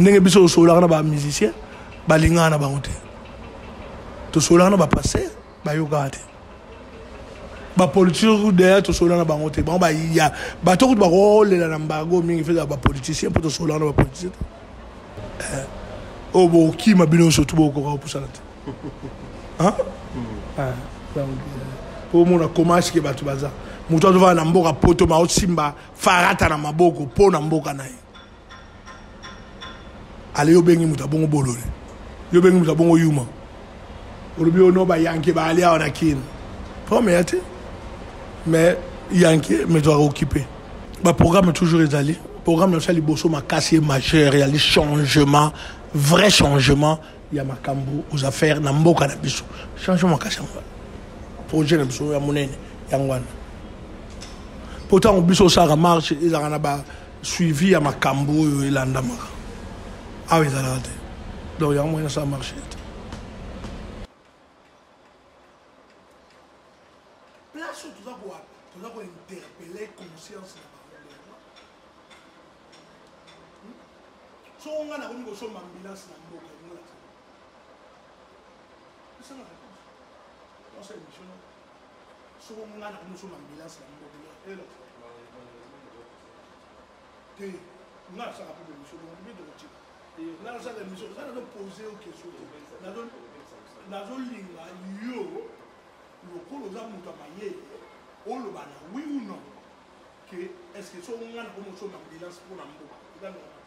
Ndenge biso tosololaka na ba musiciens, balingaka na bango te. Tosololaka na ba pasteurs, bayokaka te. Ba politiciens d'ailleurs tosolola na bango te. Bango baya bato kutu bakolela na embargo mingi feza ba politiciens mpo tosololaka na ba politiciens te. Eh, oyo bokima bino nyonso tu bokoka kopusana te. Hein? Ah, donc po omona comment est-ce que bato baza. Moto azovanda na mboka poto ma osimba farata na maboko mpo na mboka na ye. Ale yo bengi moto abongo bolole. Yo bengi moto abongo yuma. Olobi ono ba yanke ba ali awa na Kin. Problème ya te. Mais yanke mais doit occuper. Ba programme toujours ezali. Programme na biso ya liboso makasi et majeur ya changement, vrai changement ya makambo aux affaires na mboka na biso. Changement makasi yango wana. Projet na biso ya monene yango wana. Po ntango biso osalaka marche ezalaka na ba suivi ya makambo oyo elandamaka. Awa ezalaka te. Donc yango moyen nasala marche te. Place oyo toza ko toza ko interpeller conscience na bango. Soko nga nakomi kosomba ambulance na mboka yango la. Pesa nga réponse. Nasala émission na. Soko nga nakomi kosomba ambulance na mboka elo. Te nga nasala mpe émission bongo mpe tokotika. Nga nasala émission, nga nazo poser yo question te. Nazo nazolinga yo lokola oza moto ya mayele oloba na oui ou non que est-ce que soki nga nakomi kosomba ambulance mpo na mboka eza normal?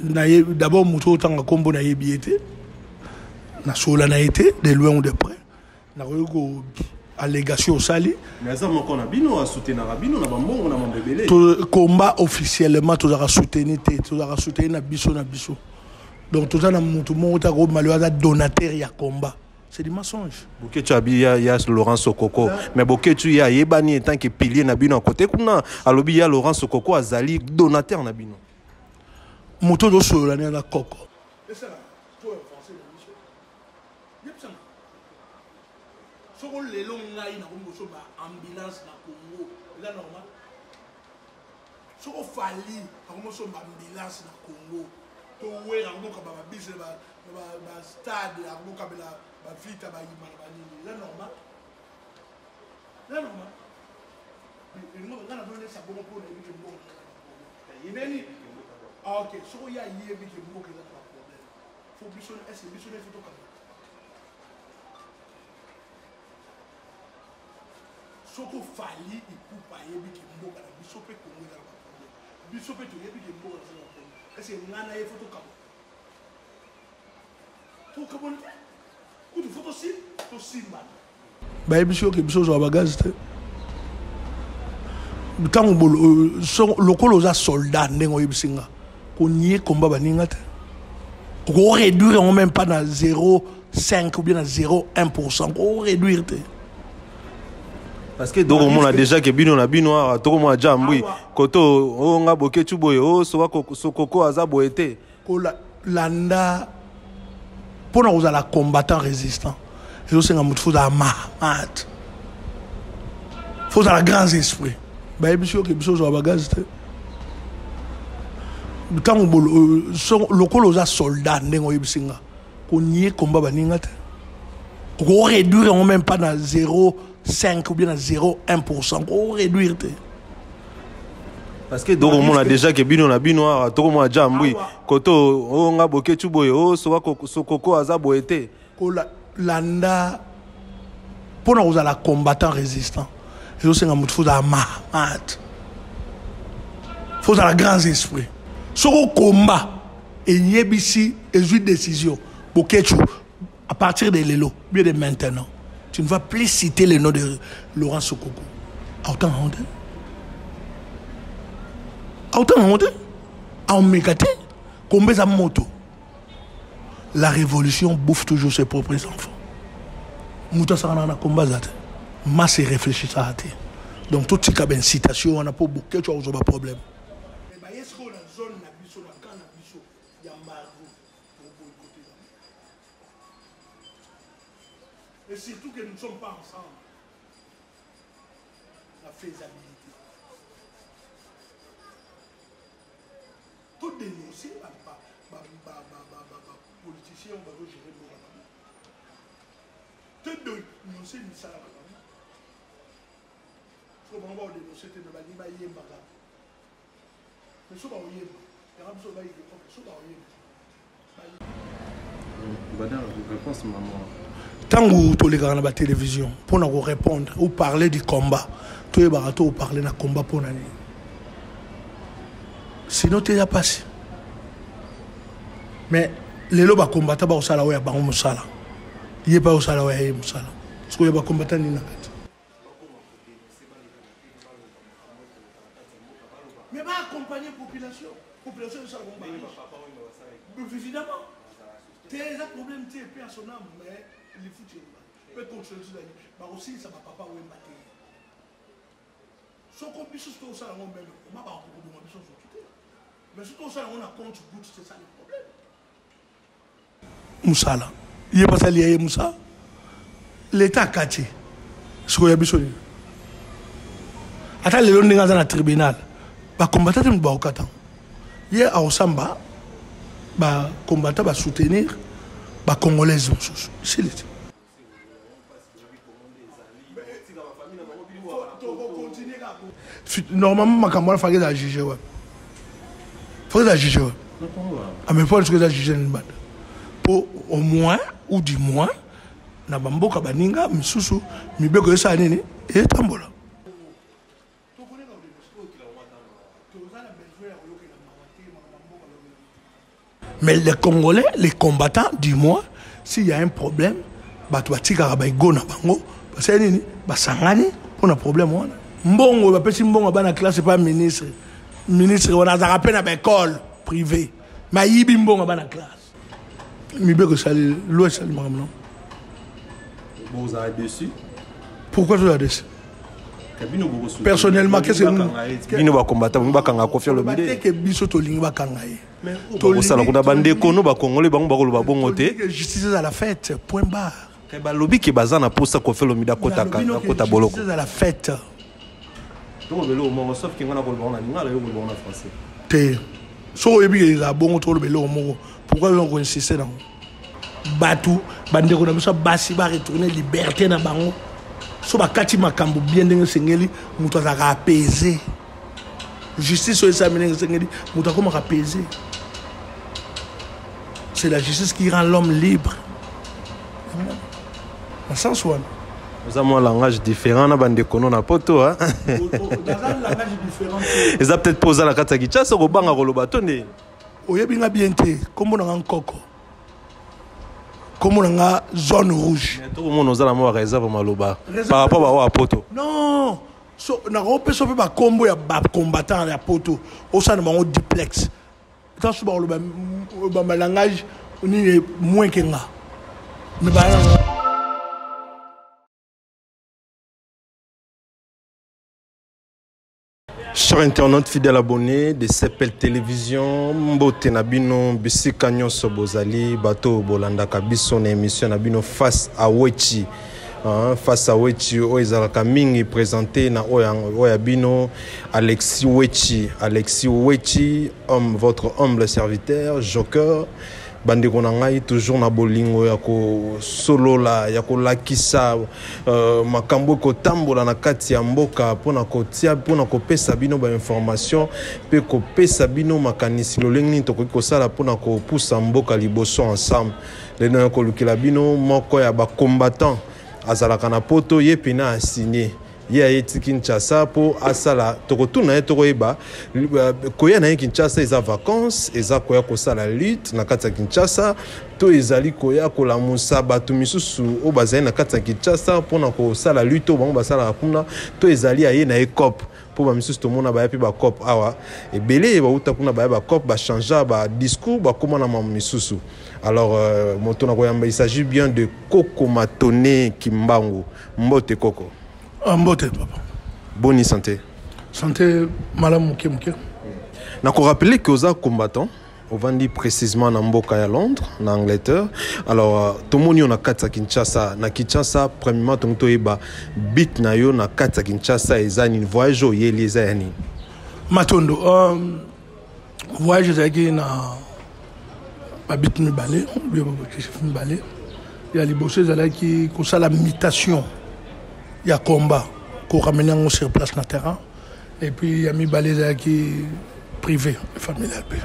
Naye d'abord moto oyo otanga nkombo nayebi ye te, nasola na ye te de loin ou de près, nakoki ko allégation osali. Mais aza moko na bino asoutenaka bino na bambongo na mambo ebele. Combat officiellement tozalaka soutenu te, tozalaka soutenu na biso na biso. Donc toza na moto moko te akobima lelo aza donateur ya combat. C'est du mensonge. Boketshu abi ya, ya Laurent Sokoko. Mais Boketshu ya yebani en tant que pilier na bino à côté kuna alobi ya Laurent Sokoko azali donateur na bino. Moto ozo solola ne aza koko. Esala to français na biso. Yebisanga. Soko lelo ngai nakomi kosomba ambulance na Congo, eza normal? Soko Fally akomi kosomba ambulance na Congo, to Wera akomi kokaba ba bus na ba stade, akomi kokabela ba vita ba yima na ba nini, eza normal? Eza normal? Elingo ngai nazolesa bongo mpo nayebi ke mboka eza na problème. Ndeni? Ah, ok, soko ye ayebi ke mboka eza na ba problème, faut biso, est-ce que biso nde faut tokaba? Soko Fally Ipupa ayebi ke mboka na biso pe Congo eza na ba problème, biso pe toyebi ke mboka na biso eza na problème, est-ce que nga na ye faut tokabwana? Tokabwana te, kutu faut tosimbana. Bayebisi yo ke biso ozwa ba gaz te ntango lokola oza soldat ndenge oyebisi nga konie komba baninga te, oko réduire yango même pas na 0,5 ou bien na 0,1%, oko réduire te. Parce que donc on a déjà que bino na bino awa tokomona ja mbui koto o nga Boketshu boye o Sokoko aza boye te. Kolanda mpona kozala combattant résistant ezosenga moto faut ozala mahamat, faut ozala grands esprits. Bayebisi yo ke biso ozwa ba gaz te ntango lokola oza soldat ndenge oyebisi nga konie komba baninga te, oko réduire yango même pas na 0,5 ou bien na 0,1%, oko réduire te. Parce que donc on a déjà que bino na bino awa tokomona ja mbui koto o nga Boketshu boye o Sokoko aza boye te. Kolanda mpona kozala combattant résistant ezosenga moto faut ozala mahamat, faut ozala grands esprits. Soko combat eyebisi ezwi décision Boketshu à partir de lelo bien de maintenant tu ne vas plus citer le nom de Laurent Sokoko. Autant honte, autant honte, aomeka te kombeza moto. La révolution bouffe toujours ses propres enfants. Moto asakanaka na komba aza te, masse réfléchissaka te. Donc totika ba incitation wana mpo Boketshu akozwa ba problème. Mais baye sikoyo na zone na biso, na camp na biso ya embargo pour boycotter yango. Et surtout que nous ne sommes pas ensemble. La faisabilité. Todénonce bapoliticien oyo bazogere mboka na bango, todénonce misala na bango. So bango baodénonce te, me balingi bayembaka. Mais so baoyemba yanga biso bayike, ok, so baoyemba. Ntango tolekaka na batélévision mpona korépondre ou parler du combat, toyebaka to oparle na combat mpona nini, sinon te ya mpasi. Mais lelo bakombata bakosala oyo ya bango mosala, ye mpe akosala oyo ya ye mosala. Sikoyo bakombata nini na kati? Mais baaccompagne population, population ezosala bango évidemment te, eza problème te. Mpe ya son âme, mais lifuti mpe constitution ezali bakosilisa bapapa Wemba te. Soko biso soki tosala yango meme koma bakokoboma biso soki te, mais soki tosala yango na compte goutte, c'est ça le problème. Mosala ye basali ya ye mosala, leta akati. Sikoyo ya biso nini? Ata lelo ndenge aza na tribunal, bakombata te, moto bakokata ye, akosamba. Bakombata basoutenir bacongolaise mosusu, esili te. Normalement makambo wana faki eza juge wapi? Faki eza juge wapi? Ah, mais mpo soki eza juge nini banda mpo au moins ou du moins na bamboka baninga misusu, mibeko esala nini, etambola. Mais les Congolais, les combattants, du moins, s'il y a un problème, bato batikaka baego na bango, basali nini, basangani mpona problème wana. Mbongo bapesi, mbongo bana classe pa ministre, ministre wana azalaka mpe na baécole privé, mais ayibi mbongo bana classe. Mibeko esali, loi esali makambo nango. Bozala dessus. Pourquoi tozala dessus? Personnellement, qu'est-ce que bino bakombata bakanga Koffi Olomide? Ke biso tolingi bakanga ye? Kosala kuna, bandeko no bakongole bango bakoloba bongo te. Justice ezala faite, point barre. Balobi ke baza na posa Koffi Olomide akota boloko. Ezala faite. Tokoloba eloko moko, sauf ke nga na koloba na lingala, yo koloba na français. Te, soki oyebi ke ezala bongo, tokoloba eloko moko. Pourquoi yo koinsiste nango? Bato bandeko na biso basi baretourne liberté na bango. So bakati makambo bien ndenge esengeli, moto azalaka apaise. Justice oyo esalami ndenge esengeli, moto akomaka apaise. C'est la justice qui rend l'homme libre na sens wana. Oza mwa langage différent na bandeko no na poto. Eza peut-être mpo oza na kati ya Kinshasa, kobanga koloba to nde? Oyebi nga bien te. Kombo na nga Nkoko, kombo na nga Zone Rouge. Tokomona oza na mwa réserve maloba par rapport baoyo ya poto. Non, so nakopesa mpe bakombo ya bacombattant ya poto, osala na bango duplex. Ntanso bakoloba bamalangage nini moins ke nga, mais baya. Chers internautes, fidèles abonnés de CPL Télévision, mbote na bino bisika nyonso bozali, bato bolandaka biso na émission na bino Face à Wechi. Hein, Face à Wechi oyo ezalaka mingi présenté na oyo ya bino Alexis Wechi. Alexis Wechi, homme, votre humble serviteur, Joker. Bandeko na ngai, toujours na bolingo ya kosolola, ya kolakisa makambo ekotambola na kati ya mboka, mpona kotia, mpona kopesa bino bainformation mpe kopesa bino makanisi lolenge nini tokoki kosala mpona kopusa mboka liboso ensemble. Lelo ya kolukela bino moko ya bacombattant azalaka na poto, ye pena asigne ye ayeti Kinshasa mpo asala. Tokotuna ye, tokoyeba koya na ye Kinshasa eza vacance, eza koya kosala lutte na kati ya Kinshasa, to ezali koya kolamusa bato misusu oyo bazali na kati ya Kinshasa mpona kosala lutte oyo bango basalaka kuna, to ezali aye na ye coop, mpo bamisusu tomona baya mpe bacoop awa ebele, bauta kuna, baya bacoop, bachangea badiscours, bakóma na mambo misusu. Alors moto na koyamba, il s'agit bien de Koko Matone Kimbangu. Mbote Koko. Ah, mbote papa. Boni santé? Santé malamu, moke moke. Nakorappeler ke oza combattant, ovandi précisément na mboka ya Londres, na Angleterre. Alors tomoni yo na kati ya Kinshasa. Na Kinshasa, premièrement tongi toyeba but na yo na kati ya Kinshasa eza nini? Voyage oyo oyeli eza ya nini? Matondo. Voyage ezalaki na babit mibale, objectif mibale. Ya liboso ezalaki kosala mutation ya combat, koramener yango sur place na terrain. Et puis ya mibale ezalaki privé, familial mpe.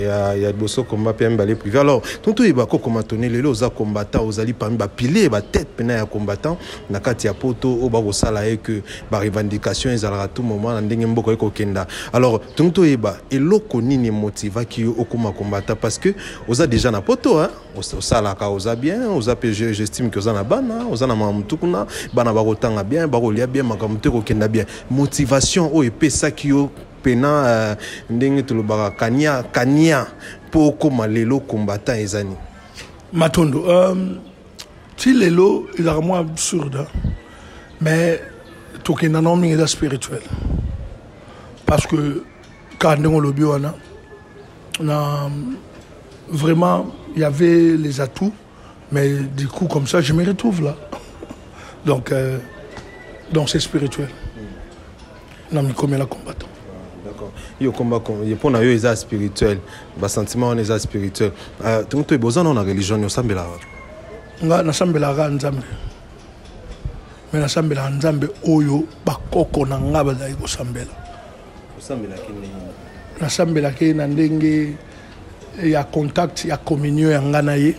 Ya liboso combat, mpe ya mibale privé. Alors tonto, oyeba kokoma tone lelo oza combattant, ozali parmi bapilier, batête mpena ya combattant na kati ya Poto oyo bakosala ye ke barevendication ezalaka tout moment na ndenge mboka ekokenda. Alors tonto, toyeba eloko nini emotivaki yo okoma combattant, parce que oza déjà na Poto, hein? Osalaka, oza bien, oza mpe, j'estime ke oza na bana, oza na makambo tu kuna, bana bakotanga bien, bakolia bien, makambo te ekokenda bien. Motivation oyo epesaki yo pena ndenge tolobaka kania kania mpo okóma lelo combattant eza nini? Matondo. Ti lelo ezalaka mwa absurde, mais tokenda nango mingi, eza spirituel, parce que kaka ndenge olobi wana na vraiment il y avait les atouts, mais du coup comme ça je me retrouve là. Donc c'est spirituel na mikomela combattant. D'accord, yo komba mpo na yo eza spirituel, basentiment wana eza spirituel. Tongo toyeba, oza nao na religion ni osambelaka? Nga nasambelaka Nzambe, me nasambelaka Nzambe oyo bakoko na nga bazalaki kosambela. Osambelaki ndenge? Nasambelaki na ndenge ya contact, ya communion ya nga na ye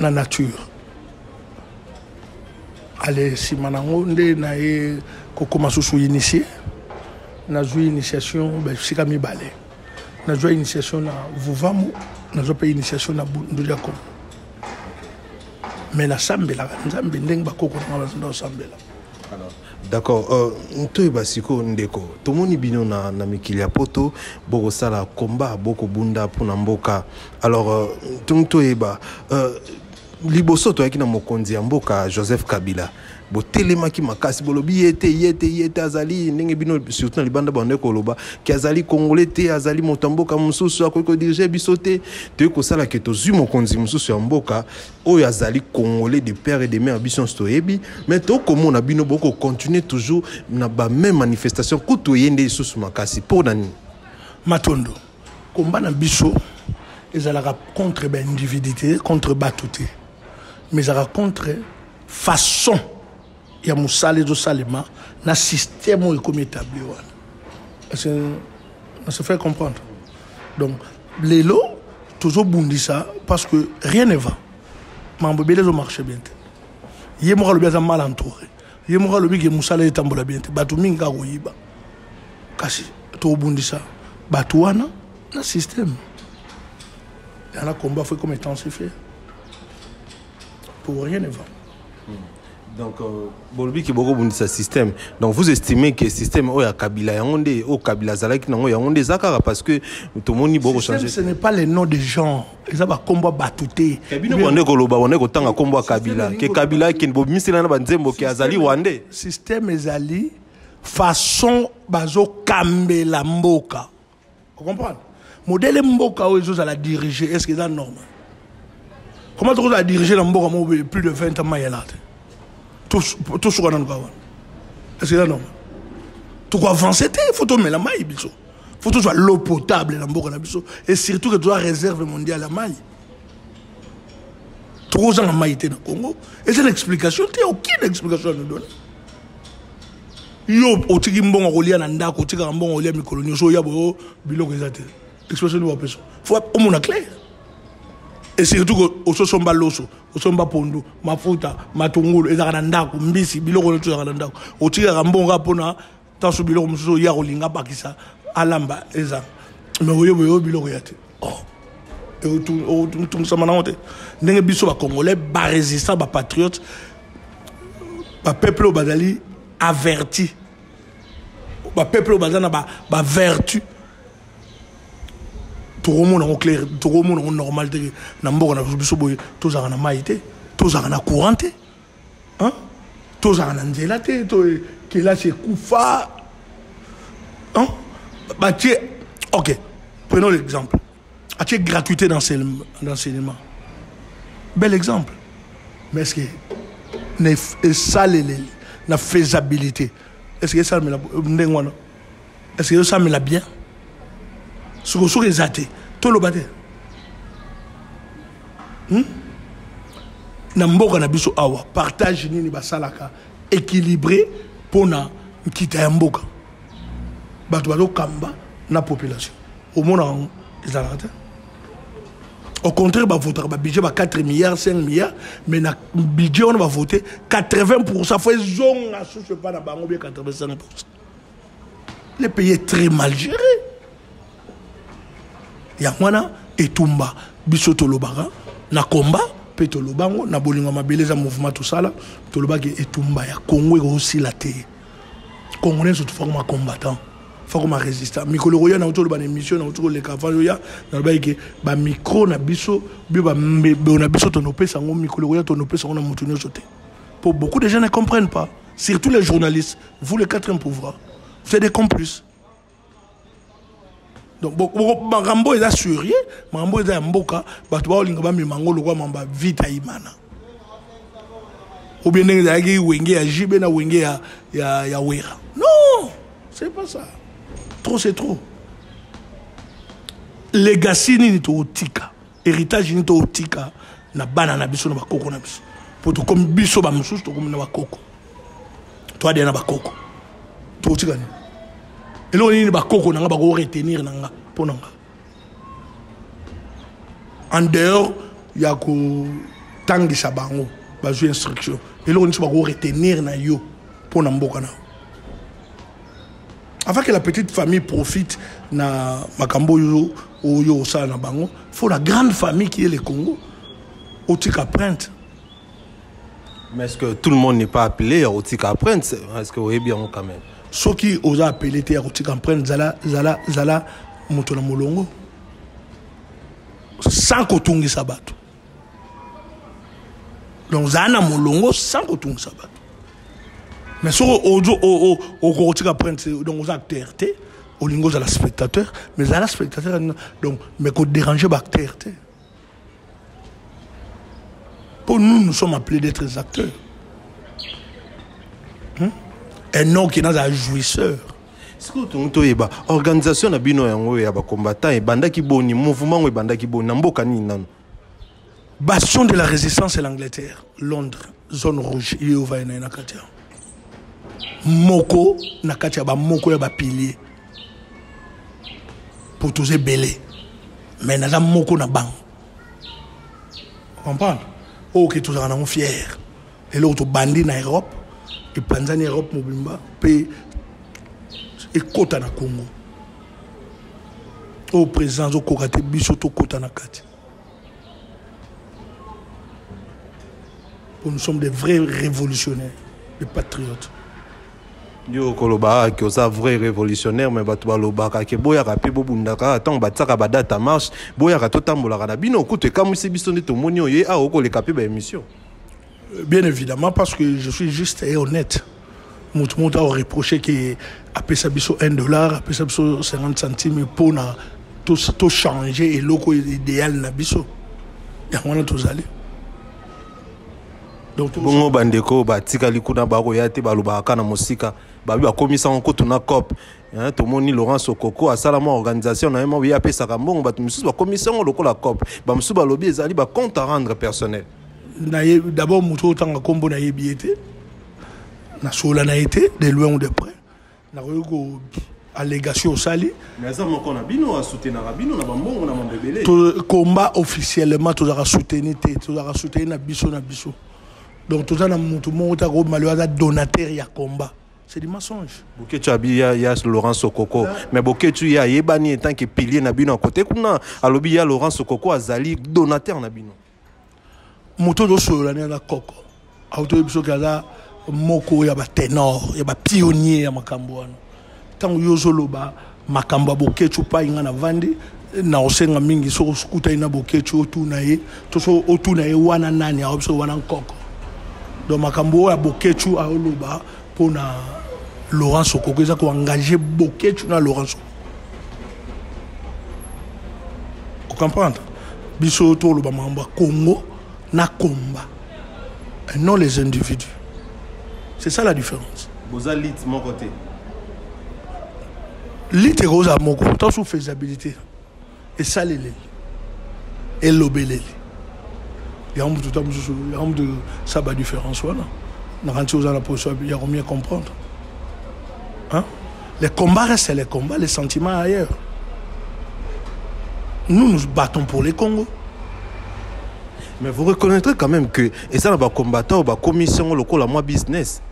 na nature. Ale nsima nango nde na ye kokóma susu initié. Nazwi initiation bisika mibale: nazwa initiation na Vuvamu, nazwa mpe initiation na Nduli ya Kongo. Mais nasambelaka Nzambe ndenge bakoko nanga bazonda kosambela. D'accord. Toyeba sikoyo, ndeko, tomoni bino na mikili ya Poto, bokosala combat, bokobunda mpona mboka. Alors tongi toyeba, liboso toyaki na mokonzi ya mboka Joseph Kabila, botelemaki makasi, bolobi ye te, ye te, ye te, azali ndenge bino surtout na libanda bande koloba ke azali Congolais te, azali moto ya mboka mosusu, akoki kodiriger biso te. Toyei kosala ke tozwi mokonzi mosusu ya mboka oyo azali Congolais de père et de mère, biso nyonso toyebi. Mais tokomona bino bokocontinue toujours na bameme manifestation, kutu eye nde lisusu makasi. Mpo na nini? Matondo. Komba na biso ezalaka contre baindividu te, contre bato te, mais ezalaka contre façon ya mosala ezosalema na système oyo ekomi établi wana. Parce que on se fait comprendre. Donc lelo tozobundisa parce que rien ne va, makambo ebele ezomarche bien te. Ye moko alobi aza mal entouré, ye moko alobi ke mosala etambola bien te, bato mingi kaka koyiba. Kasi tobundisa bato wana na système yana. Combat faut comme intensifier pour rien ne va. Donc bolobi ke bokobundisa système. Donc vous estimez que système oyo ya Kabila, yango nde oyo Kabila azalaki nango, yango nde eza kaka? Parce que tomoni bokochange. Ce n'est pas le nom des gens, eza bakombo ya bato te. Bino bande koloba, bande kotanga nkombo ya Kabila, ke Kabila akende, bobimisela na banzembo ke azali Rwandais. Système ezali façon bazokambela mboka, ocomprendre? Modèle mboka oyo ezozala dirige, est ce que eza normal? Comment tokozala dirige na mboka moko plus de 20 ans mayela te? Tosuka nanu kaka wana. Est ce que eza normal? Tokoavance te. Faut tomela mai biso, faut tozwa l'eau potable na mboka na biso, et surtout que tozwa réserve mondiale ya mai. Tokozanga mai te na Congo, eza na explication te, aucune explication à nous donner. Yo otiki mbongo kolia na ndako, otikaka mbongo kolia mikolo nyonso, oya boyo biloko eza te. Expression ni wapesa, faut omona clair. Et surtout que ososomba loso, osomba pondu, mafuta, matungulu ezalaka na ndako, mbisi, biloko nyonso ezalaka na ndako. Otikaka mbongo mpona ntanso biloko mosusu oya kolinga bakisa alamba eza, mais oyo boye oyo biloko ya te. Oh, otungisama nango te. Ndenge biso bacongolais, barésistant, bapatriote, bapeuple oyo bazali averti, bapeuple oyo baza na bavertu, tokomona yango clair, tokomona yango normal te. Na mboka na biso boye tozalaka na mai te, tozalaka na courant te, tozalaka na nzela te, kelasi ekufa batie. Ok, prenons l'exemple atie gratuité d'enseignement, bel exemple. Mais est ce que esaleleli na faisabilité? Est ce que esalemela ndenge wana? Est ce que ezosalemela bien? Sikoyo soki eza te, toloba te. Na mboka na biso awa, partage nini basalaka équilibré mpona nkita ya mboka? Bato bazokamba na population, omona yango ezalaka te. Au contraire, bavotaka babudget ba 4 milliards, 5 milliards, mais na budget wana bavote 80 % fo ezonga susu epa na bango, bien 85 %. Le pays est très mal géré. Yango wana etumba biso tolobaka na komba mpe tolobango na bolingo ya mabele. Eza mouvement tosala. Tolobaki etumba ya Congo ekosila te. Congolais nyonso tofakoma combattant, fakoma résistant. Mikolo koya, nauti oloba na émission nauti koleka avant oya, nalobaki ke bamicro na biso bio, bambebo na biso, tonopesa yango mikolo koya, tonopesa yango na motu nyonso te, po beaucoup de gens ne comprennent pas, surtout les journalistes. Vous, le quatrième pouvoir, vous êtes des complices. Donc makambo eza sérieux, makambo eza ya mboka. Bato baolinga bamema yango lokwa mamba vita imana ou bien ndenge ezalaki Wenge ya JB na Wenge ya Wera. Non, c'est pas ça. Trop, c'est trop. Legacy nini tootika? Héritage nini tootika na bana na biso, na bakoko na biso? Po tokomi biso bamosusu, tokomi na bakoko, toadeya na bakoko. Tokotika nini? Eloko nini bakoko na nga bakoretenir na nga, mpo na nga, en dehors ya kotangisa bango, bazwi instruction? Eloko nyonso bakoretenir na yo mpo na mboka na yo, avant que la petite famille profite na makambo oyo oyo osala na bango, faut la grande famille qui est le Congo otika empreinte. Mais est-ce que tout le monde n'est pas appelé à otika empreinte? Est-ce que oyebi yango quand même? Soki oza appelé te ya kotika empreinte, zala, zala, zala moto na molongo sans kotungisa bato. Donc zala na molongo sans kotungisa bato. Mais soki okokotika empreinte, donc oza acteur te. Olingi ozala spectateur, mais zala spectateur, donc, mais kodéranger baacteur te. Pour nous, nous sommes appelés d'être des acteurs, Et non qui naza jouisseur. Sikoyo tongo toyeba organisation na bino yango ya bacombattant ebandaki boni? Mouvement yango ebandaki boni? Na mboka nini nano? Bastion de la résistance, c'est l'Angleterre, Londres, zone rouge. Ye ovaya na ye na kati ya moko, na kati ya bamoko ya bapilier, po toza ebele, mais naza moko na bango. Comprendre oyo ke tozalaka nango fier. Eloko tobandi na Europe, epanzani Europe mobimba mpe ekɔta na Congo. Oyo président azokoka te, biso tokɔta na kati, po nous sommes des vrais révolutionnaires, des patriotes. Yo koloba ke oza vrai révolutionnaire, mais bato balobaka ke boyaka mpe bobundaka. Ntango batiaka badate ya marche, boyaka, totambolaka na bino. Kutu ekamwisi biso nde tomoni oyo ye awa okoleka mpe baémission. Bien évidemment, parce que je suis juste et honnête. Moto moto aoreproche ke apesa biso 1 dollar, apesa biso 50 centime mpona tochange eloko idéal na biso. Yango wana tozali. Donc bongo bandeko batikali kuna, bakoya te. Balobaka kaka na mosika, babi bakomisango kutu na cop. Tomoni Laurent Sokoko asala mwa organisation na ye moko, ye apesaka mbongo. Bato mosusu bakomisi yango lokola cop. Bamosusu balobi ezali bacompte à rendre personnel. Naye d'abord, moto otanga nkombo, nayebi ye te, nasola na ye te de loin ou de près. Nakoki ko allégation osali. Mais aza moko na bino, asoutenaka bino na bambongo, na mambo ebele. Combat officiellement tozalaka soutenu te, tozalaka soutenu na biso na biso. Donc toza na motu moko te akobima aza donateur ya combat. C'est du mensonge. Boketu abi ya Laurent Sokoko, mais Boketu ye ayebani en tant que pilier na bino. Akote kuna alobi ya Laurent Sokoko azali donateur na bino. Moto ozosolola nde aza koko, auti oyebi soki aza moko ya baténor, ya bapionnier ya makambo wana. Ntango yo ozoloba makambo ya Bokecu, pai nga navandi na osenga mingi, soki okutani na Bokecu, otuna ye to so otuna ye wana nani aoyebi soki wana nkoko. Donc makambo oyo ya Bokecu aoloba mpona Laurent Sokoko eza koengage Bokecu na Laurent Sokoko. Ocomprendre? Biso toloba makambo ya Congo na combat et non les individus. C'est ça la différence. Boza lit moko te. Lit ekozala moko to sous faisabilité. Esaleleli, elobeleli yango moto ta mosusu, yango moto sa ba différence wana. Nakanisi oza na position ya ko mieux comprendre, hein? Les combats restent les combats, les sentiments ailleurs. Nous nous battons pour les Congo. Mais vous reconnaîtrez quand même que eza na bacombattant oyo bakomisi yango lokola mwa business.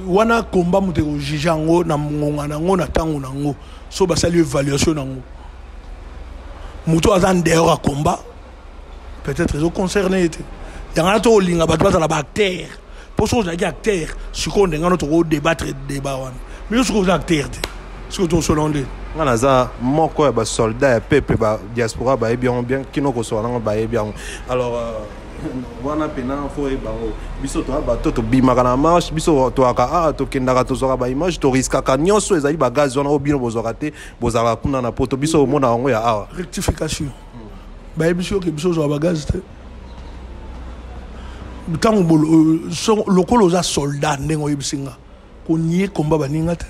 Wana combat, moto ekojuge yango na ngonga nango, na ntango nango. So basali évaluation nango, moto aza en dehors ya combat, peut-être ezoconcerne ye te. Yango wana tokolinga bato bazala baacteur, mpo soki ozalaki acteur, sikoyo ndenge wana tokodébattre débat wana. Mais yo soki oza acteur te, sikoyo tokosola nde. Nga naza moko ya basoldat ya peuple. Badiaspora bayebi yango bien, kino kosola nango bayebi yango. Alors wana mpena fo oyeba yango. Biso toya bato tobimaka na marche, biso toyaka a tokendaka, tozwaka baimage, toriskaka nyonso. Ezali bagaz wana oyo bino bozwaka te, bozalaka kuna na Poto. Biso omona yango ya awa. Rectification, bayebisi yo ke biso ozwaka bagaz te. Ntango lokola oza soldat, ndenge oyebisi nga, konie komba baninga te,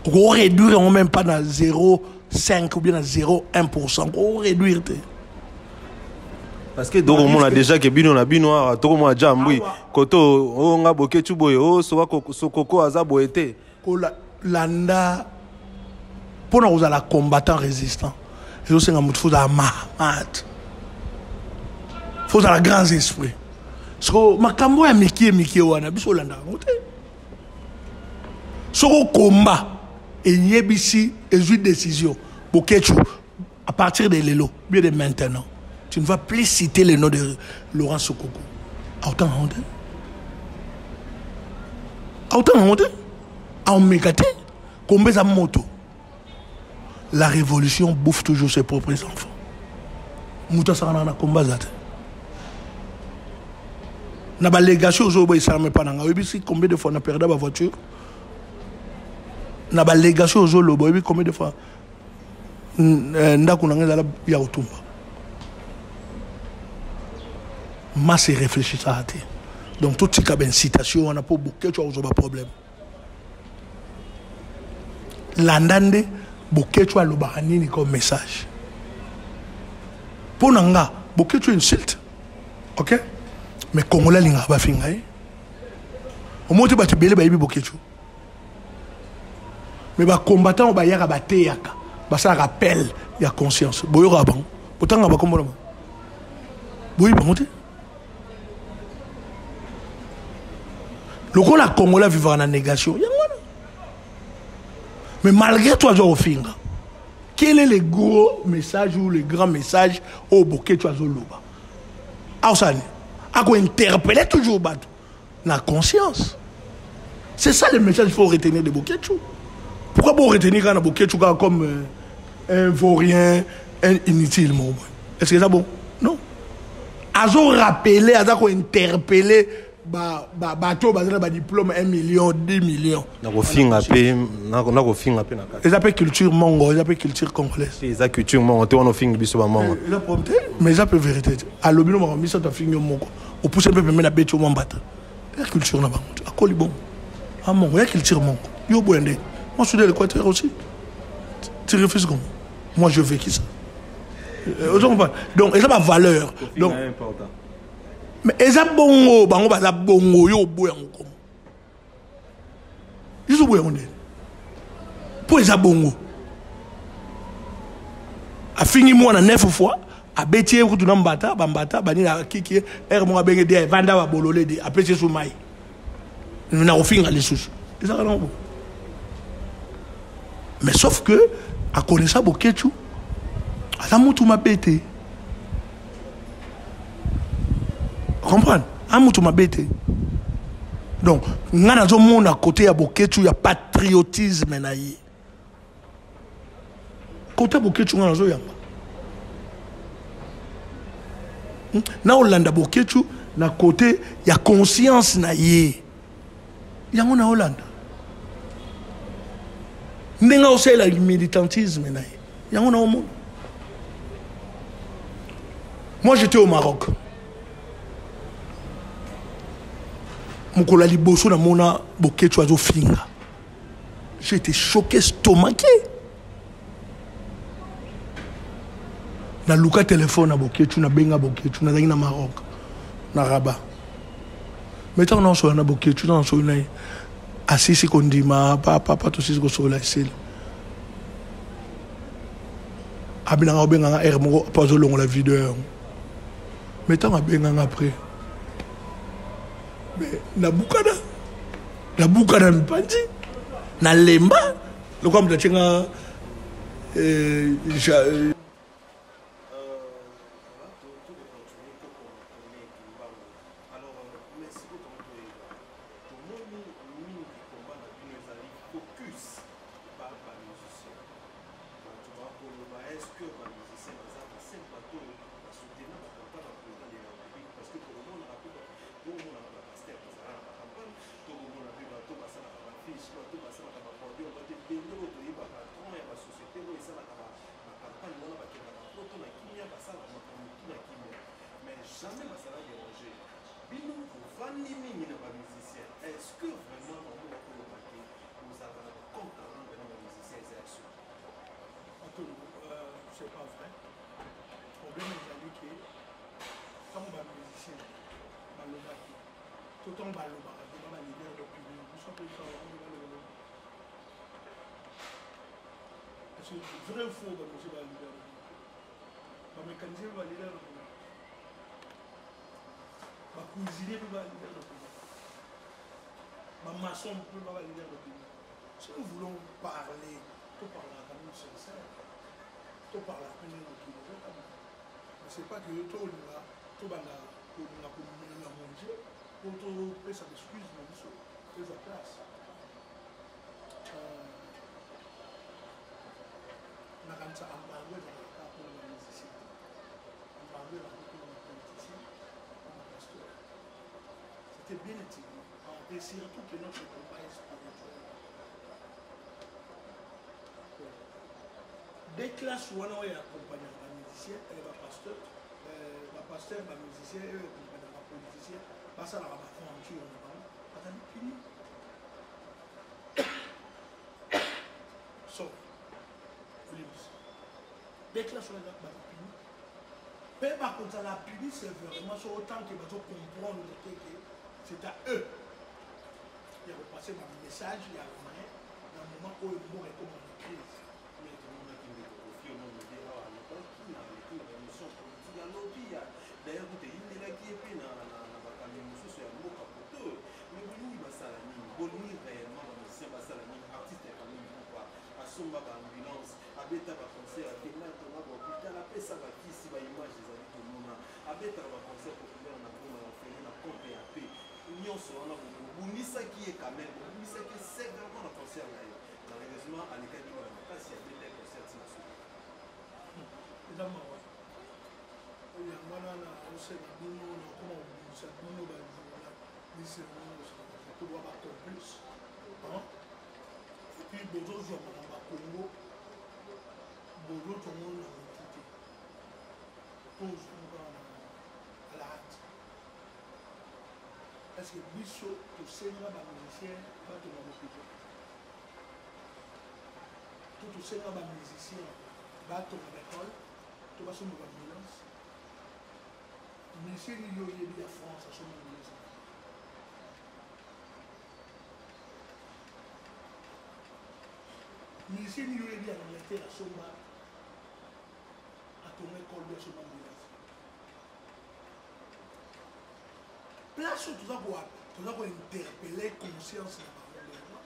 okoréduire yango même pas na 0,5 ou bien na 0,1 %, koréduire te. Parce que tokomona déjà ke bino na bino awa, tokomona ja mbwi koto oyo nga Boketshu boye, oyo Sokoko aza boye te. Kolanda mpona kozala combattant résistant ezosenga motu fo ozala mahamat, fo ozala grands esprits. Soko makambo ya mikie mikie wana, biso olandaka yango te. Soko komba eyebisi, ezwi décision, Boketshu, à partir de lelo, bien de maintenant, tu ne vas plus citer le nom de Laurent Sokoko, aotanga yango te, aotanga yango te, aomeka te. Komba eza moto. La révolution bouffe toujours ses propres enfants. Moto asakanaka na komba aza te. Na balégation ozoyoba esalama epa na ngai, oyebisi combien de fois na perda bavoiture. Na balégation ozoloba, oyebi combien de fois ndako na ngai ezala ya kotumba. Masse réfléchissaka te. Donc totika baincitation wana, mpo Boketshu akozwa baproblème. Landa nde Boketshu alobaka nini comme message. Mpo na nga, Boketshu insulte, ok, mais Congolais alingaka bafinga ye. Omoi te, bato ebele bayebi Boketshu, mais bacombattant oyo bayaka, bateyaka, basalaka appel ya conscience, boyokaka bango, botangaka bakombo na bango, boyebi bango te. Lokola Congolais vivaka na négation, yango wana. Mais malgré tout azwa kofinga. Quel est le gros message ou le grand message oyo Boketshu azoloba? Aosani akointerpeller toujours bato na conscience. C'est ça le message qu'il faut retenir de Boketshu. Pourquoi bon retenir kaka na Boketshu kaka comme un vaurien, un inutile moko boye? Est ce que eza bon? Non. Azo rappeler, aza kointerpeller bato oyo baza na badiplôme 1 million, 10 millions. Nakofinga mpe, nakofinga mpe na kati. Eza mpe culture mongo, eza mpe culture congolaise. Eza culture mongo te, wana ofingi biso bamongo. Eza problème te, mais eza mpe vérité te. Alobi no makambo misato, afingi yo moko, opuse mpe pembe na beti yo mwa mbata. Ya culture na bango te, akoli bongo, amongo ya culture mongo. Yo boya nde moi, je suis de l'Équateur aussi, tu refuses comment? Moi, je vécu ça. Ozo comprendre? Donc eza bavaleur. Donc mais eza bongo, bango baza bongo, yo oboya yango komo biso oboya yango ndeni mpo eza bongo. Afingi mwana neuf fois, abeti ye kutu na mbata, bambata banini, akiki ye ere moko, abenge de evanda, babolole de, apesi ye so mai na kofinga lisusu. Ezaka nango bo. Mais sauf que akonesa Boketshu aza mutu mabe te, comprendre, a mutu mabe te. Donc nga nazomona côté ya Boketshu ya patriotisme na ye, côté ya Boketshu nga nazoyamba na olanda Boketshu na côté ya conscience na ye. Yango na olanda ndenge aosalela militantisme na ye, yango na omona. Moi, j'étais au Maroc mokolo ya liboso namona Boketshu azofinga. J'ai été choqué, estomaqué. Naluka telefone na Boketshu, nabenga Boketshu, nazalaki na Maroc, na Rabat. Mais ntango naosolola na Boketshu, ntango nasoli na ye, asisi kondima, papa, tosisi kosolola esili. Abinanga obenganga heure moko mpo azolongola video yango. Mais ntango abenganga après, mais nabukana, nabukana mipanzi, nalemba, lokola moto atyenga C'est pas vrai. Problème ezali ke ntango bamusicien balobaki to ntango balobaka te ba baleader d'opinion biso mpe balobaka parce que vrai ou faux, bamusicien baleader d'opinion, bamécanicien mpe baleader d'opinion, bacuisinier mpe baleader d'opinion, bamaçon mpe baleader d'opinion. Si nous voulons parler, toparlaka quand même sincère, toparlaka mpe ndenge mokili ezotamba. Mais c'est pas que tolinga tobanda kolinga komélanger po topesa excuse na biso tozwa place. Nakanisa embargo ezalaka kaka mpona bamusicien te, embargo ezalaka mpona bapoliticien, mpona bapasteur. C'était bien étudié, et surtout que notre combat est spirituel. Des classes wana oyo accompagnaka bamusicien, bapasteur, bapasteur, bamusicien oyo accompagnaka bapoliticien, basalaka baaventure na bango, bazali puni. So olimbisi, des classes wana eza baza puni mpe bakozala puni sévèrement so autant que bazocomprendre te que c'est à eux ya kopasser bamessage ya vrai na moment oyo mboka ekoma na crise. D'ailleurs, kuta eyindelaki ye mpe na bakambi mosusu ya mboka poto. Mais bolingi basala nini? Bolingi réellement bamusicien basala nini? Artiste ya famille Ipupa asomba baambulance, abeta baconcert, akenda atonga bahôpital, apesa bakisi, baimage ezali tomona, abetaka baconcert populaire na Goma ya ofele na pompe ya pe nyonso wana. Bobundisaki ye quand même, bobundisaki ye sévèrement na concert na ye. Malheureusement alekaki na makasi, abeta concert tina suka. Eza mawa. Yango wana na osenga bino, nakoma kobimisa bino bajournaliste to bwa bacomplice, et puis bozozwa makambo ya Congo, bozozwango na motu te, tozwango kaka na à la hâte. Est ce que biso tosenga bamusicien batonga bopito to tosenga bamusicien batonga baekole to basomba baambulance? Musicien nini yo oyebi ya France asomba ambulance? Musicien nini yo oyebi ya Angleterre asomba, atonga ekole bi asomba ambulance? Place oyo toza toza kointerpeller conscience na bango.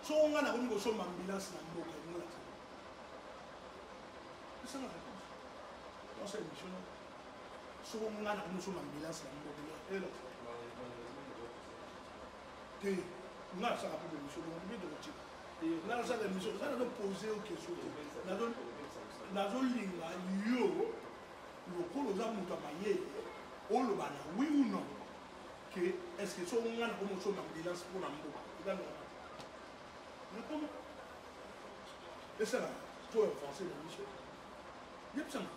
Soko ngai nakomi kosomba ambulance na mboka, yango lakisa esanga réponse nasa émission. Soko ngai nakomi kosomba ambulance na mboka, elakisa te. Ngai nasaka mpe émission bongo mpe tokotika. Ngai nasaka émission, ngai nazopose yo question te, nazolinga yo lokola oza moto ya mayele oloba na oui ou non que est ce que soko ngai nakomi kosomba ambulance mpona mboka eza normal? Nakoma esala to avancé na biso. Yebisanga,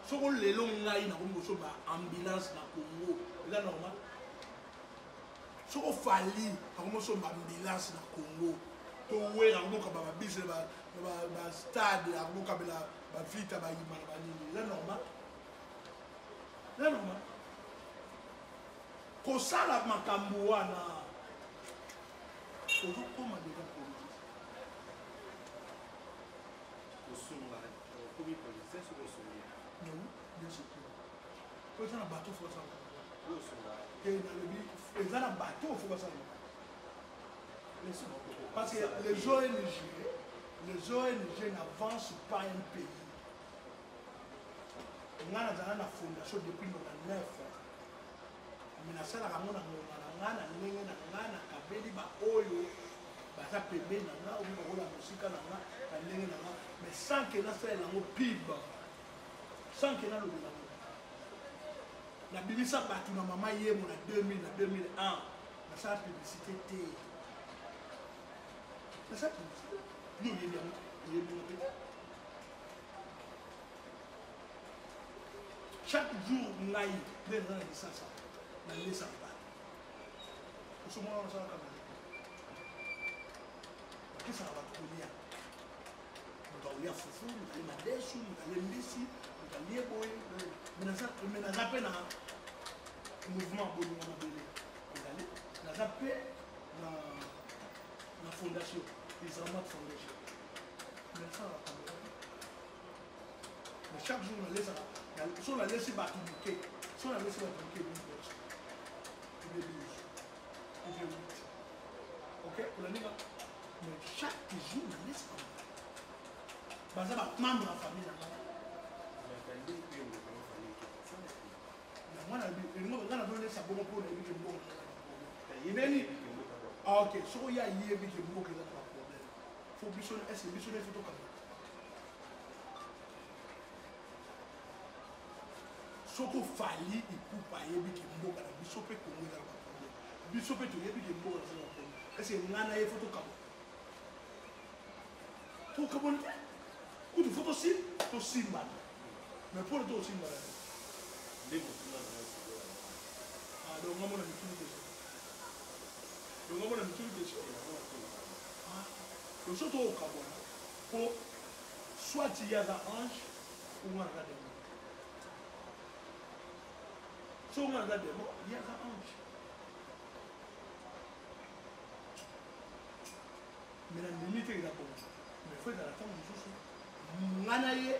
soko lelo ngai nakomi kosomba ambulance na Congo, eza normal? Soko Fally akomi kosomba ambulance na Congo, To Wera akokaba ba bus ba ba stade, akokabela ba vita ba yima na ba nini. Eza normal? Eza normal? Kosala makambo wana ozokoma deja politique. Kosunga okomi politicien soki osungi. Non, bien sûr. Po eza na bato fo basala. Te, nalobi eza na bato fo basala. Parce que les ONG n'avancent pas un pays. Nga nazala na fondation depuis 99. Mais nasalaka yango na ngonga na nga, na ndenge na nga, nakabeli baoyo baza pembeni na nga, oyo bakola mosika na nga, na ndenge na nga, mais sans que nasalela yango pub, sans que nalobela yango. Nabimisa bato na mama Yemo na 2000, na 2001, nasala publicité te. Nasala publicité. Yo oyebi yango te, oyebi yango te. Chaque jour ngai nde naza na lisasa, nalesaka bato. Osomona nasalaka kamera. Bapesaka bato kolia. Moto akolia fufu, moto alie madesu, moto alie mbisi, moto alie boye. Mais naza mpe na mouvement bolingo mabele. Ezali, naza mpe na fondation, Isramat Foundation. Mais nasalaka kamera. Mais chaque jour nalesaka, so nalesi bato moke, so nalesi bato moke, 10 personnes, ou bien 12, ou bien 8. Ok, olandi nga? Mais chaque jour nalesaka bato. Baza ba membre ya famille na ngai. Yango wana elingo nga nazolesa bongo mpo nayebi ke mboka eza na baproblème. Ndeni? Ah, ok, soki oye ayebi ke mboka eza na baproblème, fo biso, est-ce que biso nde fo tokanga? Soki Fally Ipupa ayebi ke mboka na biso mpe Kongo eza na baproblème, biso mpe toyebi ke mboka na biso eza na baproblème, est-ce que ngai na ye fo tokanga? Tokabona te, kutu fo tosimbana. Mais mpona tosimbana te. Ah, donc nga mona mituni question, donc nga mona mituni question. Ah, donc so tokabona po soit ye aza ange ou nga naza démon. So nga naza démon, ye aza ange. Mais na ndimi te eza bongo. Mais fo ezala ntango mosusu nga na ye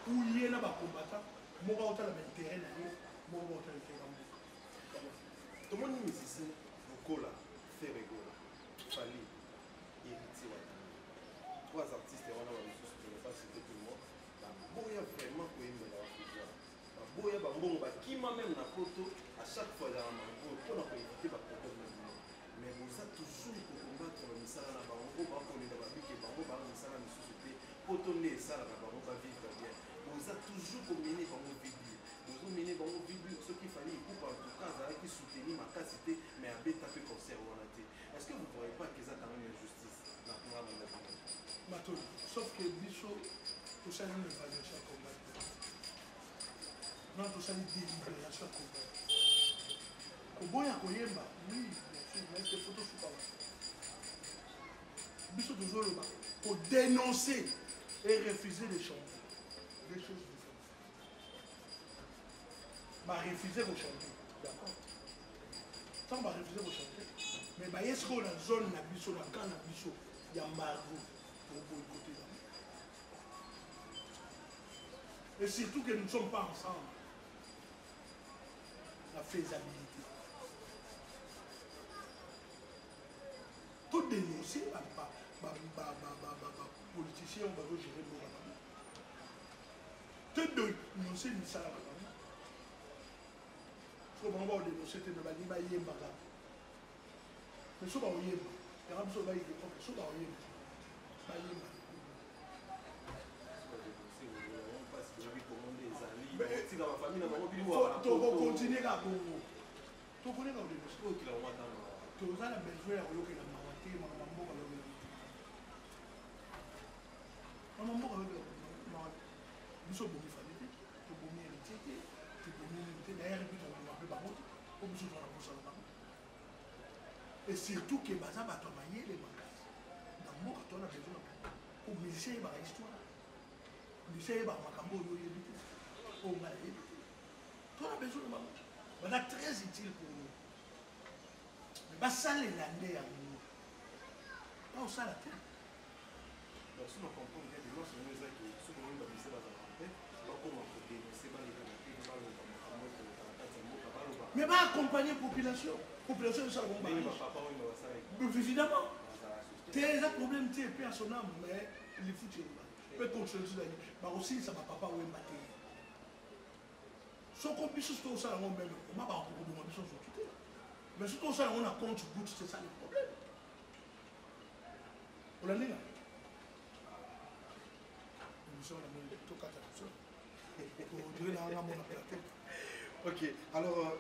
ou ye na bacombattant, moko aotala baintérêt na ye, moko baotala intérêt ya mboka. Tomoni musicien lokola Ferre Gola, Fally, Héritier Watanabe, trois artistes wana, bamisusu je ne pas citer tout le monde, baboya vraiment koyembela bapouvoir, baboya bambongo, bakima même na poto. À chaque fois ezala mango mpona koéviter baproblème na bino. Mais boza toujours kocombattre bamisala na bango oyo bakolela, babike bango baa misala misusu te, poto nde esalaka bango bavivre bien. Boza toujours komene bango vie dure, bozomene bango vie dure. Soki Fally Ipupa, en tout cas, azalaki soutenu makasi te, mais abeta mpe concert wana te. Est ce que vous voyez pas qu'eza quand même injustice na ngambo na bino? Bato, sauf que biso tosali une évaluation combat, non, tosali délibération combat. Koboya koyemba, oui, bien sûr, mais est-ce que faut tosuka wana? Biso tozoloba kodénoncer et refuser de chanter, deux choses différentes. Barefuser kochanter, d'accord, ntango barefuser kochanter, mais baye sikoyo na zone na biso, na camp na biso ya embargo, toboycotter yango. Et surtout que nous ne sommes pas ensemble, la faisabilité todénoncer bapoliticien oyo bazogérer mboka na bango, todénoncer misala na bango. So bango baodénoncer te, me balingi bayemba kaka. Mais so baoyemba yango, biso bayike, ok, so baoyemba, bayemba. Tokocontinuer kaka bongo, tokoki kodénoncer. Toza na besoin ya koyokela mawa te. Makambo ya mboka bayokela, mama mboka bayokela mawa te. Biso bomi Fally te, tobomi Héritier te, tobomi nini te. D'ailleurs mpe toboma mpe bango te, po biso toza na posa na bango. Et surtout ke baza bato ya mayele makasi na mboka to na besoin po musicien yebaka histoire, musicien yebaka makambo oyo oyebi te, oyo ngai nayebi te. To na besoin na bango, baza très utile pour nous, mais basalela nde yango, baosala te. Donc si on comprend bien, dénonce yango eza ke soki omoni bamise bazalaka mpe bakoma kodénonce, baleka na tv, baloba makambo ekoleka na kati ya mboka, baloba. Mais baaccompagne population, population esala bango. Ndenge bapapa oyo basalaki. Évidemment. Bazala susu te, eza problème te, pe à son âme, mais lifuti eloba mpe constitution ezali bakosilisa bapapa Wemba te. Soko biso soki tosala yango meme koma bakokoboma biso nzoto te, mais soki tosala yango na compte goutte, c'est ça le problème. Olandi nga émission na moni, tokata biso odire na nga mona plateau. Ok, alors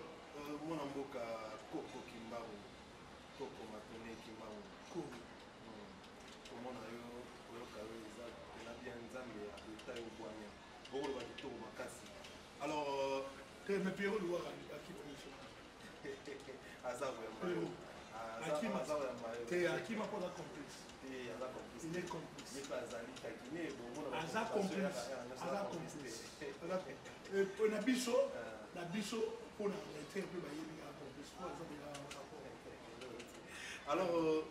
mwana mboka Koko Kimbangu, Koko Matone Kimbangu. Ko Komona yo, koyoka yo eza mpena bien. Nzambe abeta yo bwanya, okoloba kitoko makasi. Alors te, mais Pierrot Luwaka akima biso. Aza koyamba yo. Akima. Aza koyamba yo. Te, akima mpo aza complice. Te, aza complice. Il est complice. Ye mpe azali takine bomona. Aza complice, aza complice. Aza na biso, na biso mpo na Angleterre mpe bayebi kaka complice mpo aza deja rapport. Alors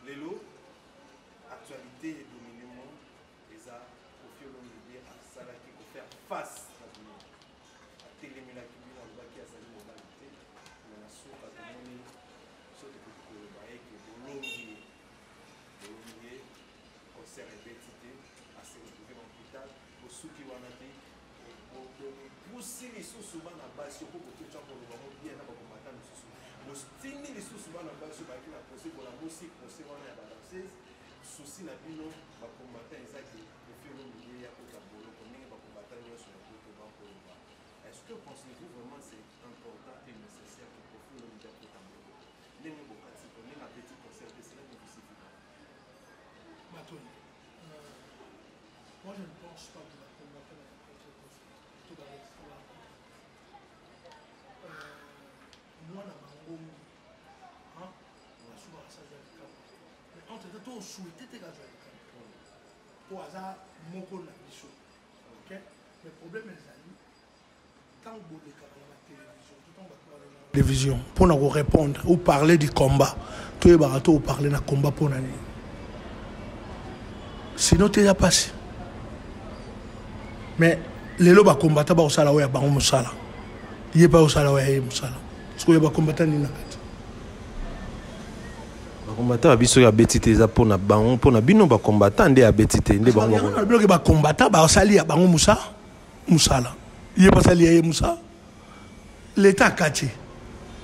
lelo actualité edomine monde, eza Kofi Olomide asalaki kofaire face na bino, atelemelaki bino, alobaki azali mobali te, me na suka tomoni, so tokoki koloba eke bolongi ye, bolongi ye, concert ebeti te, ase retrouve na hôpital. Bosuki wana te, bopusi lisusu bana basi oko boketya koloba mo bien na bakomata mosusu, botindi lisusu bana basi oyo bayaki na procès, bolamusi procès wana ya badanseuse. Souci na bino bakombata eza ke Kofi Olomide ya kota boloko ndenge bakombata nyonso ya poto bakoloba. Est ce que pensez-vous vraiment c'est important et nécessaire que Kofi Olomide akota boloko ndenge bokati po ndenge abeti concert te? Cela ne vous suffit pas? Matoni, moi je ne pense pas que bakombata na to barestaurant mwana bangongi asukaka asaza likambo, mais entre temps tosouhaite te kazwa likambo mpo aza moko na biso, ok. Mais problème ezali ntango bolekaka na batélévision to ntango bato baleka na télévision mpona korépondre ou parler du combat, toyebaka to oparle na combat mpona nini, sinon te eza mpasi. Mais lelo bakombata bakosala oyo ya bango mosala, ye mpe akosala oyo ya ye mosala. Sikoyo bakombata nini na kati? Bakombata ba biso oyo abeti te eza mpona bango, mpona bino bakombata nde abeti te nde bango. Yango na biloko bakombata basali ya bango musa mosala, ye basali ya ye mosala, leta akati.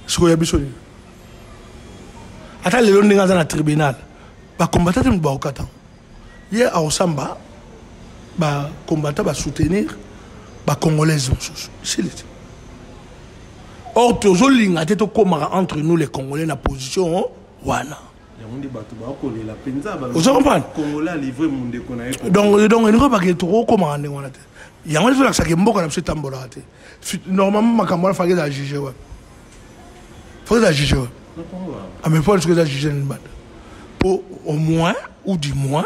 Sikoyo ya biso nini? Ata lelo ndenge aza na tribunal, bakombata te moto bakokata ye, akosamba. Bakombata basoutenir bacongolaise mosusu esili te. Or tozolinga te tokomaka entre nous les Congolais na position wana. Yango nde bato bakolela mpenza. Ozo comprendre? Congolais alivre mondeko na ye. Donc elingi obake tokokomaka ndenge wana te. Yango nde tolakisaka mboka na biso etambolaka te. Normalement makambo wana faki ezala juge wapi? Faki ezala juge wapi? Ah, mais mpo soki eza juge na libanda, mpo au moins ou du moins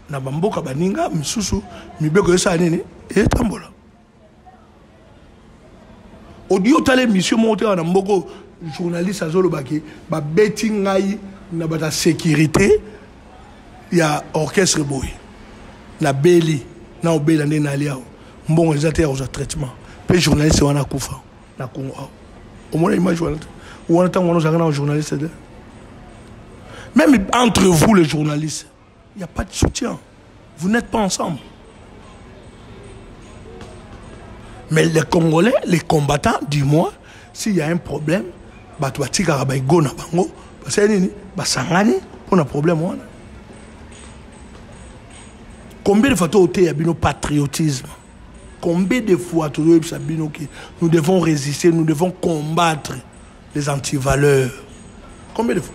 na bamboka baninga misusu mibeko esala nini, etambola. Odi otala émission moko te na mboko, journaliste azolobaki babeti ngai na bato ya sécurité ya orchestre boye, nabeli na obela nde nali awa, mbongo eza te ya kozwa traitement, mpe journaliste wana akufa na Congo awa. Omona image wana te? Wana ntango wana ozalaka na journaliste te. Même entre vous les journalistes, il n'y a pas de soutien, vous n'êtes pas ensemble. Mais les Congolais, les combattants, du moins, s'il y a un problème, bato batikaka baego na bango, basali nini, basangani mpona problème wana. Combien de fois toteya bino patriotisme? Combien de fois tozoyebisa bino ke nous devons résister, nous devons combattre les antivaleurs? Combien de fois?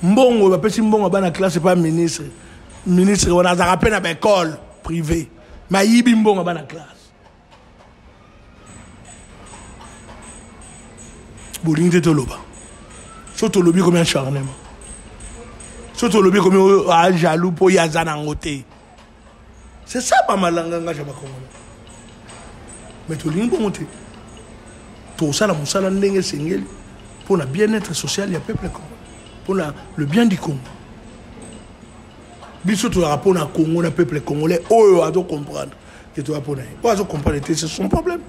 Mbongo bapesi, mbongo bana classe pa ministre, ministre wana azalaka mpe na baécole privé, mais ayibi mbongo bana classe. Bolingi te toloba, so tolobi komi acharnement. Soki tolobi ekomi oyo a jaloux mpo ye aza nango te. C'est ça bamalangangage ya bacongolais. Mais tolingi bongo te. Tosala mosala ndenge esengeli mpona bien-être social ya peuple congolais, mpona le bien du Congo. Biso tozalaka mpona Congo na peuple congolais oyo azocomprendre ke toza mpona ye. Oyo azocomprendre te, c'est son problème.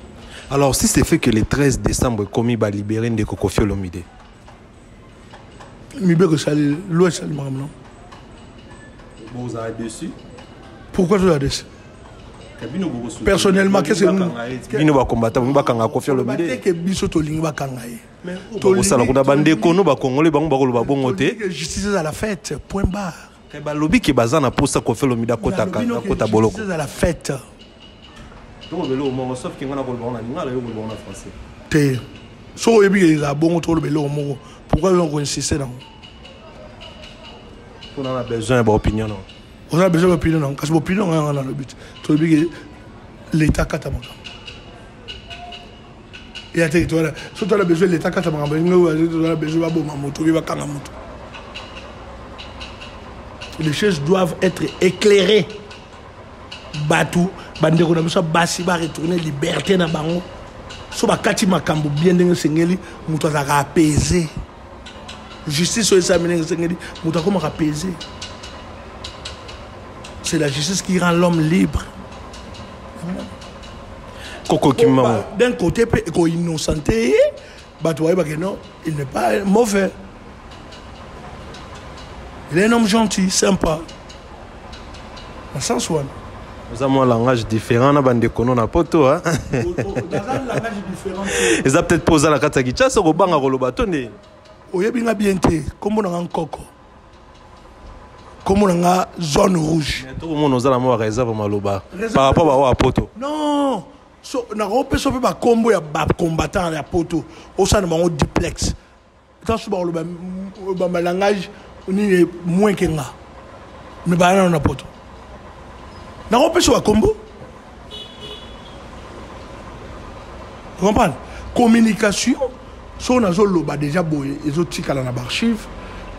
Alors si c'est fait que le 13 décembre ekomi balibere ndeko Koffi Olomide, mibeko esali, loi esali makambo nango. Bozala dessus? Pourquoi tozala dessus? Personnellement, qu'est-ce que bino bacombattant bongi bakanga Koffi Olomide? Ke biso tolingi bakanga ye. Kosala kuna bandeko no bakongole bango bakoloba bongo te. Justice ezala faite, point barre. Balobi ke baza na posa Koffi Olomide akota boloko. Justice ezala faite. Tokoloba eloko moko, sauf ke nga na koloba na lingala, yo koloba na français. Te, soki oyebi ke ezala bongo, tokoloba eloko moko, pourquoi yo koinsiste nango? Mpona na besoin ya baopinion nango. Oza na besoin ya baopinion nango, kasi baopinion nga yanga nalobi te. Tolobi ke l'état kata makambo ya te. Towana so toza na besoin l'état kata makambo, toza na besoin baboma moto obi bakanga moto. Les choses doivent être éclairées. Bato bandeko na biso basi baretourne liberté na bango. So bakati makambo bien ndenge esengeli, moto azalaka apaisé. Justice oyo esalami ndenge esengeli, moto akomaka apaisé. C'est la justice qui rend l'homme libre. Koko Kimbangu. D'un côté mpe ekoinnocente ye, bato bayebake non, il n'est pas mauvais, il est un homme gentil, sympa, na sens wana. Oza mwa langage différent na bandeko no na poto. Eza peut-être mpo oza na kati ya Kinshasa, kobanga koloba to nde? Oyebi nga bien te. Kombo na nga Nkoko, kombo na nga Zone Rouge. Tokomona oza na mwa réserve maloba par rapport baoyo ya poto. Non, so nakopesa mpe bakombo ya bacombattant ya poto, osala na bango duplex, ta so bakoloba bamalangage nini moins ke nga, mais baya nano na poto, nakopesa bakombo. Comprendre communication, soki nazoloba déjà boye, ezotikala na baarchive.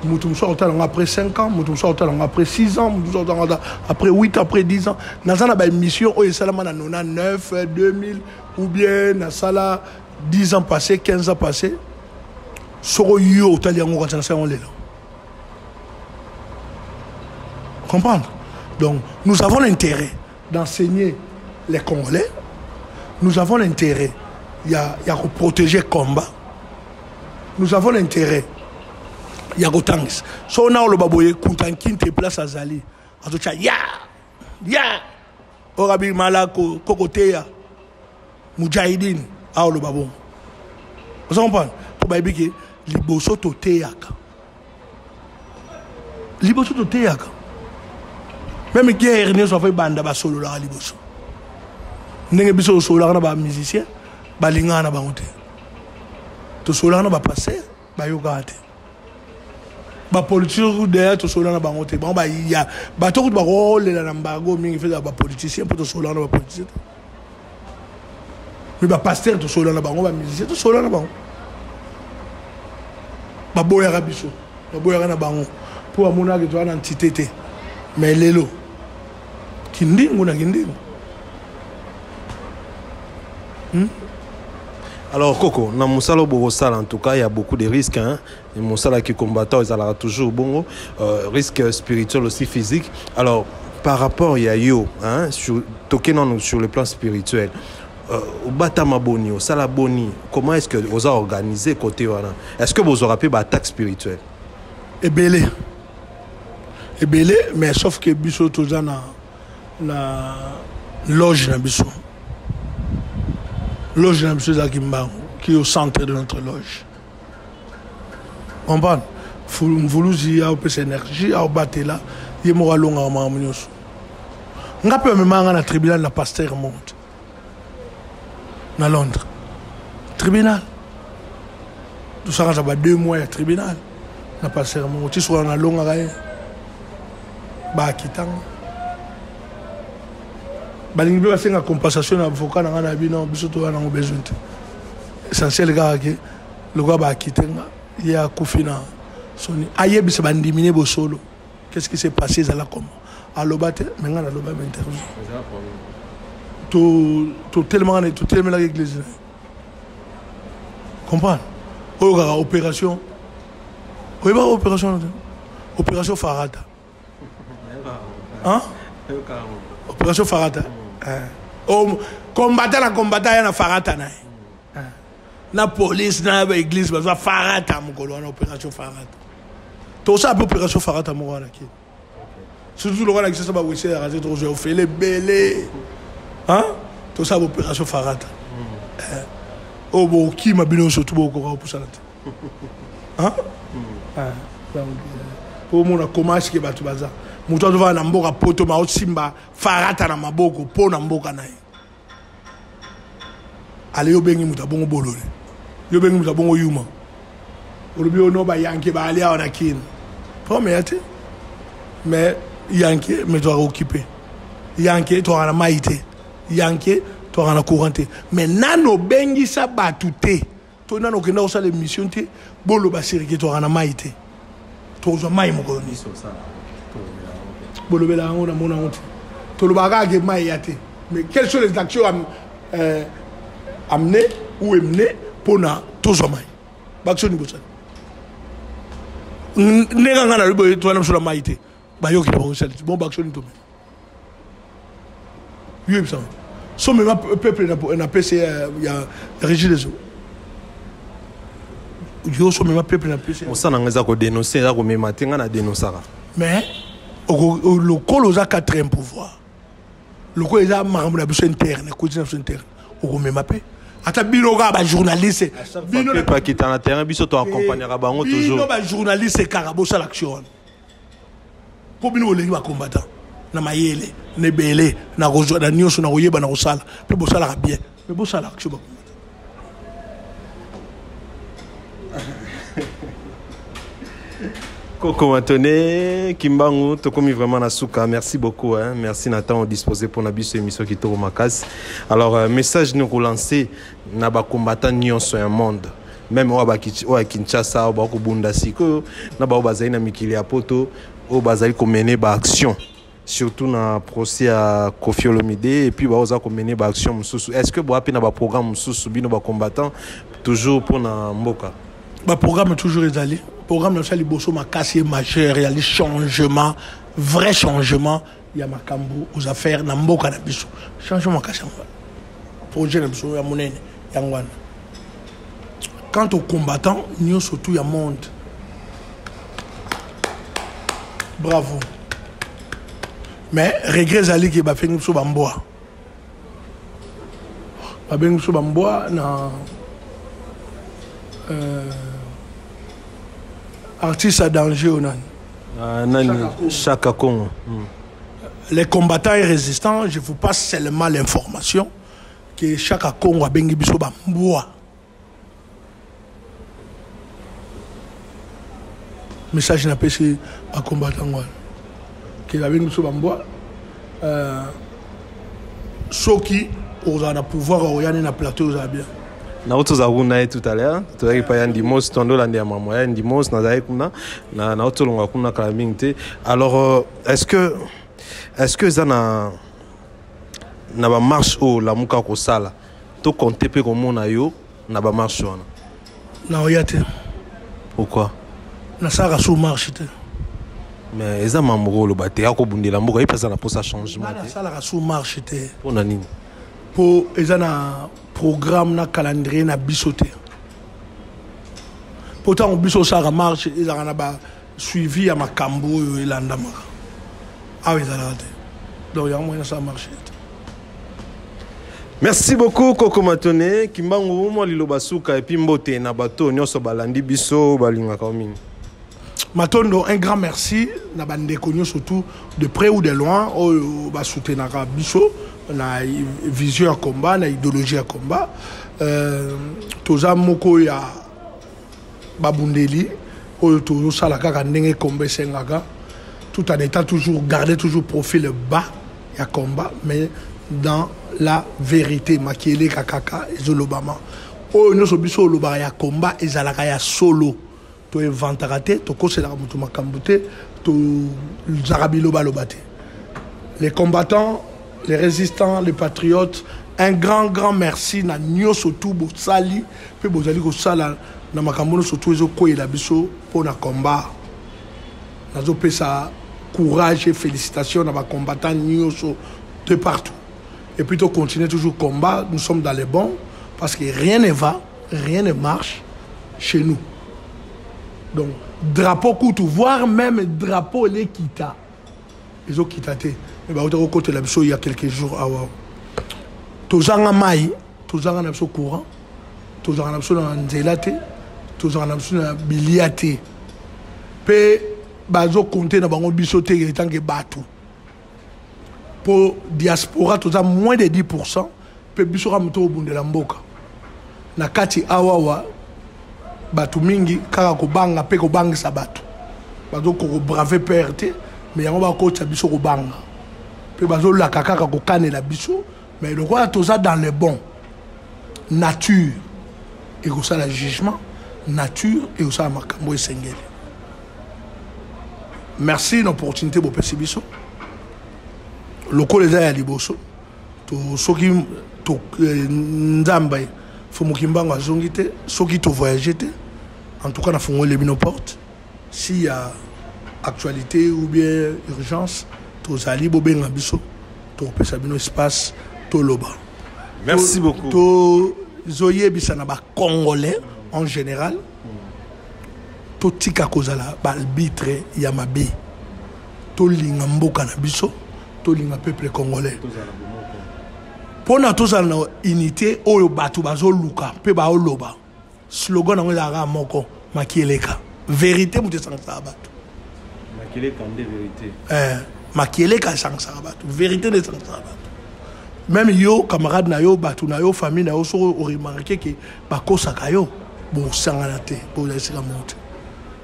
Moto mosusu akotala yango après 5 ans, moto mosusu akotala yango après 6 ans, moto mosusu akotala yango après 8 ans, après 10 ans. Naza na baémission oyo esalama na 99, 2000, ou bien nasala 10 ans passé, 15 ans passé. Soko yo otali yango, kati nasala yango lelo. Comprendre? Donc nous avons l'intérêt d'enseigner les Congolais, nous avons l'intérêt ya koprotéger combat, nous avons l'intérêt ya kotangisa. So na oloba boye, kuntankinte place azali azotya ya ya orabi malako kokoteya mujahidin, aoloba bongo. Oza comprendre? Mpo bayebi ke liboso toteyaka, liboso toteyaka. Même guerre nyonso afa ebanda, basololaka liboso. Ndenge biso tosololaka na bamusicien, balingaka na bango te. Tosololaka na bapasteur, bayokaka te. Bapolitique deya, tosolola na bango te. Bango baya bato kutu bakolela na embargo mingi feza bapoliticien, mpo tosololaka na bapoliticien te. Mais bapasteur tosolola na bango, bamusicien tosolola na bango. Baboyaka biso, baboyaka na bango mpo bamonaka toza na entité te. Mais lelo kindingu na kindingu. Alors Koko, na mosala bokosala, en tout cas il y a beaucoup de risques, hein. Mosala ki combattant ezalaka toujours bongo, risque spirituel aussi physique. Alors par rapport ya yo, hein, sur toke nano sur le plan spirituel, obatama boni, osala boni, comment est-ce que oza organisé côté wana? Est-ce que bozwaka mpe baattaque spirituelle? Ebele, ebele. Mais sauf que biso toza na loge na biso. Loge na biso ezalaki Mbangu, qui est au centre de notre loge. Comprendre? Mvuluzi aopesa énergie, aobatela ye moko, alongaka makambo nyonso. Nga mpe bamemaka nga na tribunal na pasteur monde na Londres. Tribunal tosakata ba 2 mois ya tribunal na pasteur moko, ti soka nalongaka ye, baakitanga. Balingi mpe basenga compensation na avocat na ngai na bino. Biso toya nango besoin te. Essentiel kaka ke lokola baakite nga, ye akufi na soni, ayebisa bandimi ne bosolo. Qu'est-ce qui s'est passé? Ezala comment? Aloba te, mais ngai naloba ba interview. Totelemaka, totelemelaka église na ye. Comprendre? Oyo kaka opération, oyebaka opération wana te? Opération Farata. Hein? Opération Farata. Eh. Combattant na combattant ya na Farata na ye. Eh. Na police na ba église bazwa Farata mokolo wana, opération Farata. Tosala mpe opération Farata moko wana kini. Surtout lokola Kinshasa ba wese ya raser, tokozwa ofele ebele. Hein? Tosala opération Farata. Eh. Oyo bokima bino surtout bokoka kopusana te. Hein? Eh. Donc, po omona comment est-ce que bato baza. Moto azovanda na mboka poto ma osimba farata na maboko mpo na mboka na ye. Ale yo bengi moto abongo bolole. Yo bengi moto abongo yuma. Olobi ono ba yanke ba ali awa na Kin. Problème ya te. Mais yanke mais toaka occupé. Yanke toaka na mai te. Yanke toaka na courant te. Mais nano bengisa bato te. To nano okenda kosala émission te, boloba serike toaka na mai te. Tokozwa mai mokolo nini? Bolobela yango na mona yango te. Tolobaka kaka ke mai ya te. Mais quelles sont les actions amenées ou amenées mpona tozwa mai? Baaction nini bosali? Ndenge nga nalobi boye, towana biso na mai te. Bayoki na bango esali te. Bon, baaction nini tomema? Yo yebisanga. So mema peuple na PC ya Régie des eaux. Yo so mema peuple na PC. Mosala nga eza kodénonce, eza komema te, nga na dénonçaka. Mais lokolo oza quatrième pouvoir. Lokola eza makambo na biso interne, ekoti na biso interne, okomema mpe ata bino kaka bajournaliste. Bino akita na terrain, biso toaccompagnaka bango toujours. Bino bajournaliste kaka bosala action wana mpo bino bolengi bacombattant na mayele na ebele na kozwa na nyonso na koyeba na kosala mpe bosalaka bien, mais bosala action bacombattant. Koko Matone Kimbangu, tokomi vraiment na suka. Merci beaucoup, hein. Merci Nathan disposé pour na biso émission kitoko makasi. Alors message nous relancer na ba combattant nyonso ya monde. Même oyo ba oyo Kinshasa, oyo ba kobunda sikoyo, na ba oyo bazali na mikili ya poto, oyo bazali komener ba action. Surtout na procès ya Koffi Olomide et puis ba oza komener ba action mosusu. Est-ce que boa pe na ba programme mosusu bino ba combattant toujours pour na mboka? Ba programme toujours ezali. Programme na liboso makasi et majeur, il y a les changements, vrai changement, il y a makambo aux affaires na mboka na biso. Changement makasi yango wana. Projet na biso ya monene yango wana. Quant aux combattants, nous surtout ya monde. Bravo. Mais regret ezali ke bafengi biso bamboa. Babengi biso bamboa na artiste à danger ou nani? Nani? Chaka Congo. Les combattants et résistants, je vous passe seulement l'information que Chaka Congo abengi biso bamboa. Message na pesi ba combattant wana. Ke babengi biso bamboa. Soki ozala na pouvoir oyani na plateau ozala bien. Na tozala kuna ye tout à l'heure, tozalaki pa ya Ndimos, tondolanda ya mama ya Ndimos, nazalaki kuna na tolonga kuna kala mingi te. Alors est-ce que eza na ba marche oyo Lamuka kosala, to compter mpe komona yo na ba marche wana? Na oya te. Pourquoi? Nasalaka so marche te. Mais eza mambo oloba te, akobundela mboka ye mpe aza na mposa changement te. Nasalaka so marche te. Mpona nini? Mpo eza na programme na calendrier na biso te. Mpo ntango biso osalaka marche, ezalaka na ba suivi ya makambo oyo elandamaka. Awa ezalaka te. Donc yango moi nasala marche te. Merci beaucoup Koko Matone Kimbangu, mwa liloba suka et puis mbote na bato nyonso balandi biso balingaka mingi. Matondo, un grand merci na bandeko nyonso surtout de près ou de loin oyo basoutenaka biso na vision ya combat, na idéologie ya combat. Toza moko ya babundeli oyo tozosala kaka ndenge combat esengaka, tout en étant toujours garder toujours profil bas ya combat, mais dans la vérité. Makiele kaka ezolobama oyo nyonso biso olobaka ya combat ezalaka ya solo. Toinventaka te, tokoselaka moto makambo te. Tozalaka bilobaloba te. Les combattants, les résistants, les patriotes, un grand grand merci na nyonso tu bosali mpe bozali kosala na makambo nyonso tu ezokweyela biso mpo na combat. Nazopesa courage et félicitations na bacombattant nyonso de partout. Et puis continuer toujours combat, nous sommes dans les bons parce que rien ne va, rien ne marche chez nous. Donc drapeau kutu, voire même drapeau lekita, ezokita te. Me bauta kokotela biso il y a quelques jours awa. Tozanga mai, tozanga na biso courant, tozanga na biso na nzela te, tozanga na biso na bilia te. Mpe bazokonte na bango biso te etanke bato. Mpo diaspora toza moins de 10%, mpe biso kaka moto obundela mboka. Na kati awawa bato mingi kaka kobanga mpe kobangisa bato. Bazokoka kobrave peur te, mais yango bakotisa biso kobanga. Mpe bazolaka kaka kokanela biso, mais lokola toza dans le bon, nature ekosala jugement, nature ekosala makambo esengeli. Merci na opportunité bopesi biso. Lokola eza ya liboso, to soki to Nzambe Fumu Kimbangu azongi te, soki to voyager te, en tout cas na fungoli bino porte. S'il y a actualité ou bien urgence, tozali bobenga biso, tokopesa bino espace toloba. Merci beaucoup. Tozoyebisa na ba Congolais en général, totika kozala ba arbitre ya mabe. Tolinga mboka na biso, tolinga peuple congolais. Pona tozala na unité oyo bato bazoluka mpe baoloba. Slogan nango ezalaka moko, makieleka. Vérité moto esangisaka bato. Makieleka nde vérité. Makieleka esangisaka bato. Vérité nde esangisaka bato. Même yo camarade na yo, bato na yo, famille na yo, soko oremarquer ke bakosaka yo, bosangana te, bozala esika moko te.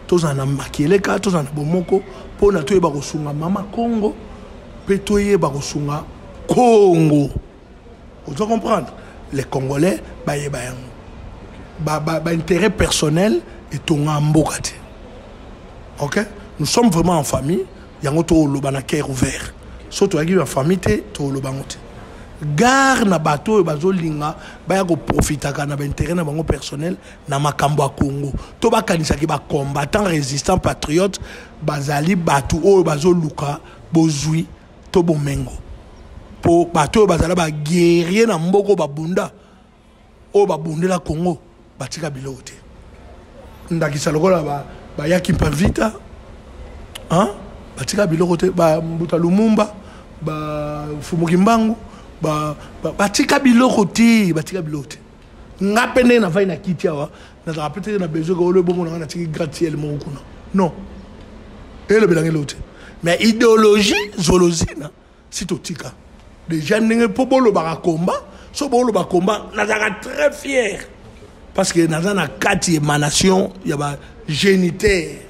Tozala na makieleka, tozala na bomoko mpona toyeba kosunga mama Congo mpe toyeba kosunga Congo. Ozo comprendre? Les Congolais bayeba yango. Ba intérêt personnel etonga mboka te. OK? Nous sommes vraiment en famille, yango to loba na cœur ouvert. So to yaki ba famille te, to loba ngo te. Gare na bato oyo bazolinga baya koprofitaka na ba intérêt na bango personnel na makambo ya Congo. To bakanisaki ba combattant résistant patriote bazali bato oyo bazoluka bozwi to bomengo. Po bato oyo bazala ba guerrier na mboko babunda oyo babundela Congo batika biloko te. Ndakisa lokola ba yaki mpa vita, hein? Batika biloko te, ba Mbuta Lumumba, ba Mfumu Kimbangu, batika biloko te, batika biloko te. Nga pe ndenge navandi na kiti awa, nazalaka pe te na besoin ke olo ebongo na nga natiki gratte-ciel moko kuna. Non. Elobelanga eloko te. Mais idéologie zolozina si totika. Déjà ndenge po bolobaka combat, so boloba combat, nazalaka très fier. Parce que naza na kati émanation ya ba génitaire.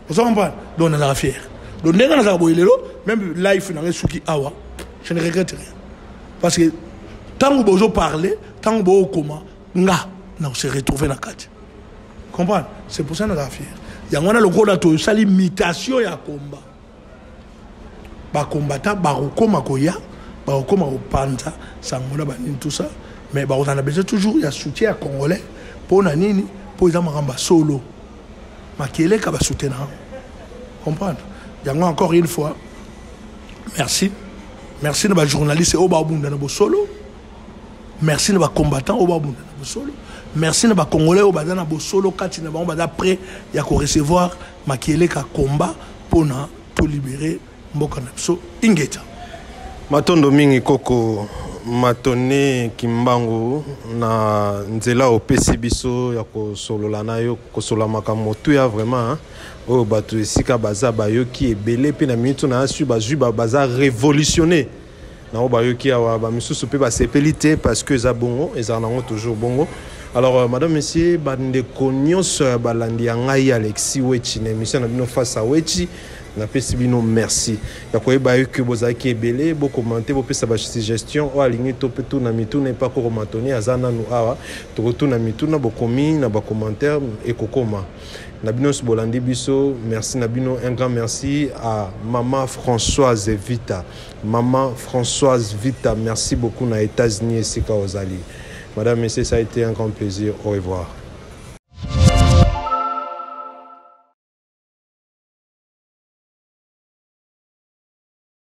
Vous comprenez? Donc nazalaka fier. Donc ndenge nazalaka boye lelo, même life na ngai suki awa, je ne regrette rien. Parce que tant que bozo parler, tant que bozo koma, nga na se retrouver na kati. Comprendre? C'est pour ça nazalaka fier. Yango wana lokola tosali imitation ya combat. Ba combattant ba kokoma koya, ba kokoma kopanza sango na ba nini tout ça, mais ba kozala besoin toujours ya soutien ya congolais po na nini, po eza makambo ya solo. Makeleka ba soutenir. Comprendre? Yango encore une fois, merci. Merci na ba journaliste oyo ba bunda na bosolo. Merci na ba combattant oyo ba bunda na bosolo. Merci na ba congolais oyo baza na bosolo kati na bango baza prêt ya ko recevoir makeleka combat pona to libérer mboka na biso ingeta. Matondo mingi koko Matone Kimbangu na nzela opesi biso ya kosolola na yo, kosolola makambo tu ya vraiment, hein? Oyo bato esika baza bayoki ebele pe na minute na asu bazwi baza révolutionné. Na oyo bayoki awa, ba misusu pe basepeli te parce que eza bongo, ezala nango toujours bongo. Alors euh, madame, monsieur, bandeko nyonso ya balandi ya ngai Alexis Wetchi na émission na bino Face à Wetchi, napesi bino merci ya koyeba yo ke bozalaki ebele, bokomante, bopesa basuggestion oyo alingi to mpe tuna mituna epa Koko Matoni aza nanu awa, tokotuna mituna bokomi na bacommentaire ekokoma na bino nyonso bolandi biso. Merci na bino, un grand merci à Mama Françoise Vita. Maman Françoise Vita, merci beaucoup na États-Unis esika ozali. Madame, monsieur, ça a été un grand plaisir. Au revoir.